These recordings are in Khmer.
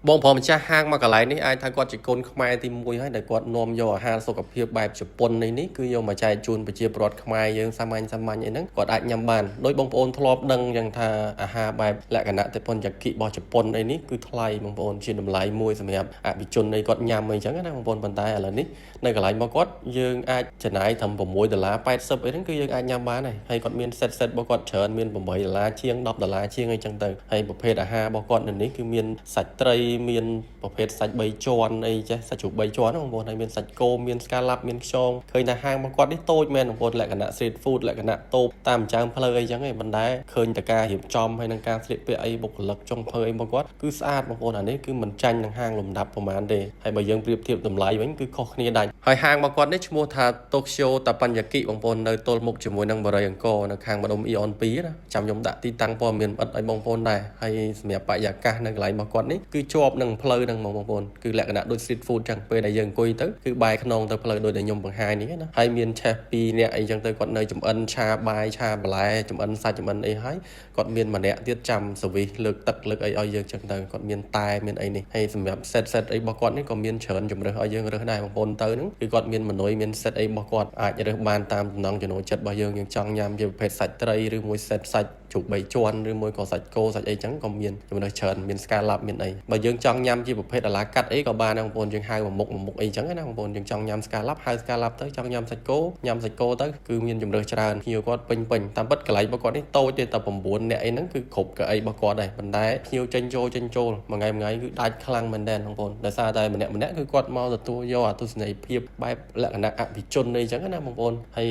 បងប្រុសម្ចាស់ហាងមកកន្លែងនេះអាចថាគាត់ជាកូនខ្មែរទី1ហើយដែលគាត់នាំយកអាហារសុខភាពបែបជប៉ុននេះនេះគឺយកមកចែកជូនប្រជាពលរដ្ឋខ្មែរយើងសាមញ្ញសាមញ្ញអីហ្នឹងគាត់អាចញ៉ាំបានដោយបងប្អូនធ្លាប់ដឹងយ៉ាងថាអាហារបែបលក្ខណៈតប៉ុនយ៉ាគិរបស់ជប៉ុនអីនេះគឺថ្លៃបងប្អូនជាតម្លៃមួយសម្រាប់អភិជនអីគាត់ញ៉ាំអីចឹងណាបងប្អូនប៉ុន្តែឥឡូវនេះនៅកន្លែងរបស់គាត់យើងអាចចំណាយត្រឹម6ដុល្លារ80អីហ្នឹងគឺយើងអាចញ៉ាំបានហើយហើយគាត់មាន set set របស់គាត់ច្រើនមាន8ដុល្លារជាង10ដុល្លារជាងអីចឹងទៅហើយប្រភេទអាហាររបស់គាត់នៅនេះគឺមានសាច់ត្រីមានប្រភេទសាច់3ជាន់អីចេះសាច់ជ្រូក3ជាន់ណាបងប្អូនហើយមានសាច់គោមាន scallop មានខ្យងឃើញថាហាងរបស់គាត់នេះតូចមែនបងប្អូនលក្ខណៈ street food លក្ខណៈតូបតាមចិញ្ចើមផ្លូវអីចឹងឯងប៉ុន្តែឃើញតែការរៀបចំហើយនឹងការស្លៀកពាក់អីបុគ្គលិកចុងភៅអីរបស់គាត់គឺស្អាតបងប្អូនអានេះគឺមិនចាញ់នឹងហាងលំដាប់ប្រហែលទេហើយបើយើងប្រៀបធៀបតម្លៃវិញគឺខុសគ្នាដាច់ហើយហាងរបស់គាត់នេះឈ្មោះថា Tokyo Teppanyaki បងប្អូននៅទល់មុខជាមួយនឹងបរិយអង្គរនៅខាងម្ដុំ Aeon 2ណាចាំខ្ញុំដាក់ទីតាំងព័ត៌មានអិតឲ្យបងប្អូនដែរហើយសម្រាប់បរិយាកាសនៅកន្លែងរបស់គាត់នេះគឺជាប់នឹងផ្លូវហ្នឹងបងប្អូនគឺលក្ខណៈដូច street food ចឹងពេលដែលយើងអង្គុយទៅគឺបែរខ្នងទៅផ្លូវដូចដែលខ្ញុំបង្ហាញនេះណាហើយមាន chef 2នាក់អីចឹងទៅគាត់នៅចំអិនឆាបាយឆាបន្លែចំអិនសាច់ចំអិនអីហើយគាត់មានម្នាក់ទៀតចាំ service លើកទឹកលើកអីឲ្យយើងចឹងទៅគាត់មានតែមានអីនេះហើយសម្រាប់ set set អីរបស់គាត់នេះក៏មានច្រើនជម្រើសឲ្យយើងរើសដែរបងប្អូនទៅហ្នឹងគឺគាត់មានមនុយមាន set អីរបស់គាត់អាចរើសបានតាមចំណង់ចំណូលចិត្តរបស់យើងយើងចង់ញ៉ាំជាប្រភេទសាច់ត្រីឬមួយ set សាច់ជ្រូក3ជាន់ឬមួយក៏សាច់គោសាច់អីចឹងក៏មានចំណេះច្រើនមាន scallop មានអីបើយើងចង់ញ៉ាំជាប្រភេទ à la carte អីក៏បានដែរបងប្អូនយើងហៅមួយមុខមួយមុខអីចឹងណាបងប្អូនយើងចង់ញ៉ាំ scallop ហៅ scallop ទៅចង់ញ៉ាំសាច់គោញ៉ាំសាច់គោទៅគឺមានជម្រើសច្រើនភ្ញៀវគាត់ពេញពេញតាមពិតកន្លែងរបស់គាត់នេះតូចទេតែ9នាក់អីហ្នឹងគឺគ្រប់កៅអីរបស់គាត់ដែរប៉ុន្តែភ្ញៀវចេញចូលចេញចូលមួយថ្ងៃមួយថ្ងៃគឺដាច់ខ្លាំងមែនទែនបងប្អូនដោយសារតែម្នាក់ម្នាក់គឺគាត់មកទទួលយកអាទស្សនីយភាពបែបលក្ខណៈអភិជនអីចឹងណាបងប្អូនហើយ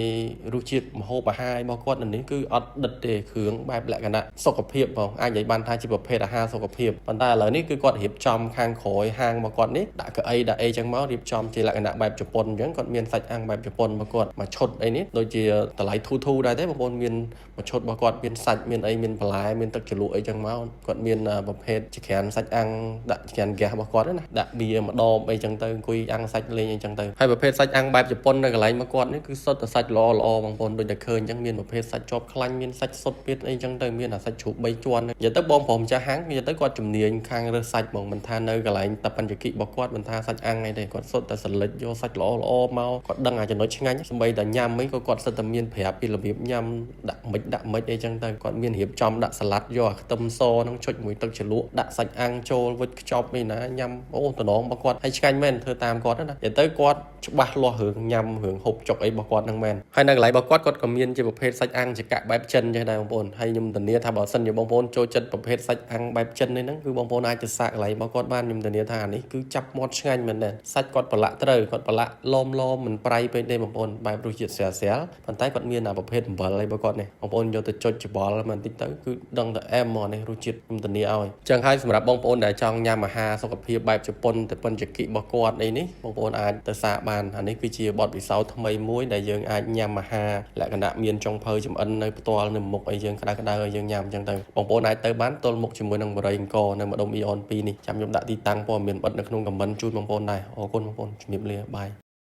រសជាតិម្ហូបអាហាររបស់គាត់នៅនេះគឺអត់ដិតទេគ្រឿងបែបលក្ខណៈសុខភាពបងអាចនិយាយបានថាជាប្រភេទអាហារសុខភាពប៉ុន្តែឥឡូវនេះគឺគាត់រៀបចំខាងក្រោយហាងរបស់គាត់នេះដាក់កៅអីដាក់អីចឹងមករៀបចំជាលក្ខណៈបែបជប៉ុនអញ្ចឹងគាត់មានសាច់អាំងបែបជប៉ុនរបស់គាត់មួយឈុតអីនេះដូចជាតម្លៃធូរធូរដែរទេបងប្អូនមានមួយឈុតរបស់គាត់មានសាច់មានអីមានបន្លែមានទឹកជ្រលក់អីចឹងមកគាត់មានប្រភេទចក្រានសាច់អាំងដាក់ចក្រានហ្គាសរបស់គាត់ណាដាក់បៀម្ដងអីចឹងទៅអង្គុយអាំងសាច់លេងអីចឹងទៅហើយប្រភេទសាច់អាំងបែបជប៉ុននៅកន្លែងរបស់គាត់នេះគឺសុទ្ធតែសាច់ល្អល្អបងប្អូនដូចតែឃើញចឹងមានប្រភេទសាច់ជាប់ខ្លាញ់មានសាច់សុទ្ធទៀតអីចឹងទៅមានអាសាច់ជ្រូក3ជាន់និយាយទៅបងប្រុសម្ចាស់ហាងនិយាយទៅគាត់ជំនាញខាងរើសសាច់ហ្មងមិនថានៅកន្លែងតបញ្ញគិរបស់គាត់មិនថាសាច់អាំងអីទេគាត់សុទ្ធតែសលិចយកសាច់ល្អល្អមកគាត់ដឹងអាចំណុចឆ្ងាញ់សម្បីតែញ៉ាំអីក៏គាត់សុទ្ធតែមានប្រាប់ពីរបៀបញ៉ាំដាក់មិនដាក់មិនអីចឹងទៅគាត់មានរៀបចំដាក់សាឡាត់យកអាខ្ទឹមសហ្នឹងចុចមួយទឹកជ្រលក់ដាក់សាច់អាំងចូលវិចខ្ចប់អីណាញ៉ាំអូតំណងរបស់គាត់ហើយឆ្ងាញ់មែនធ្វើតាមគាត់ណានិយាយទៅគាត់ច្បាស់លាស់រឿងញ៉ាំរឿងហូបចុកអីរបស់គាត់ហ្នឹងមែនហើយនៅកន្លែងរបស់គាត់គាត់ក៏មានជាប្រភេទសាច់អាំងចកាក់បែបចិនចឹងដែរបងប្អូនហើយខ្ញុំធានាថាបើសិនជាបងប្អូនចូលចិត្តប្រភេទសាច់អាំងបែបចិននេះហ្នឹងគឺបងប្អូនអាចទៅសាកកន្លែងរបស់គាត់បានខ្ញុំធានាថាអានេះគឺចាប់មាត់ឆ្ងាញ់មែនទែនសាច់គាត់ប្រឡាក់ត្រូវគាត់ប្រឡាក់លមលមមិនប្រៃពេកទេបងប្អូនបែបរសជាតិស្រាលស្រាលប៉ុន្តែគាត់មានអាប្រភេទអំបិលអីរបស់គាត់នេះបងប្អូនយកទៅចុចច្បល់បន្តិចទៅគឺដឹងតែអែមហ្មងនេះរសជាតិខ្ញុំធានាឲ្យចឹងហើយសម្រាប់បងប្អូនដែលចង់ញ៉ាំអាហារសុខភាពបែបជប៉ុនទៅប៉ុនចគិរបស់គាត់អីនេះបងប្អូនអាចទៅសាកបានអានេះគឺជាបទពិសោធន៍ថ្មីមួយដែលយើងអាចញ៉ាំអាហារលក្ខណៈមានចុងភៅចម្អិននៅផ្ទាល់នៅមុខអីយើងក្តៅក្តៅឲ្យយើងញ៉ាំអញ្ចឹងទៅបងប្អូនអាចទៅបានទល់មុខជាមួយនឹងបរិយអង្គរនៅម្ដុំ Aeon 2នេះចាំខ្ញុំដាក់ទីតាំងព័ត៌មានបិទនៅក្នុង comment ជូនបងប្អូនដែរអរគុណបងប្អូនជំរាបលា bye.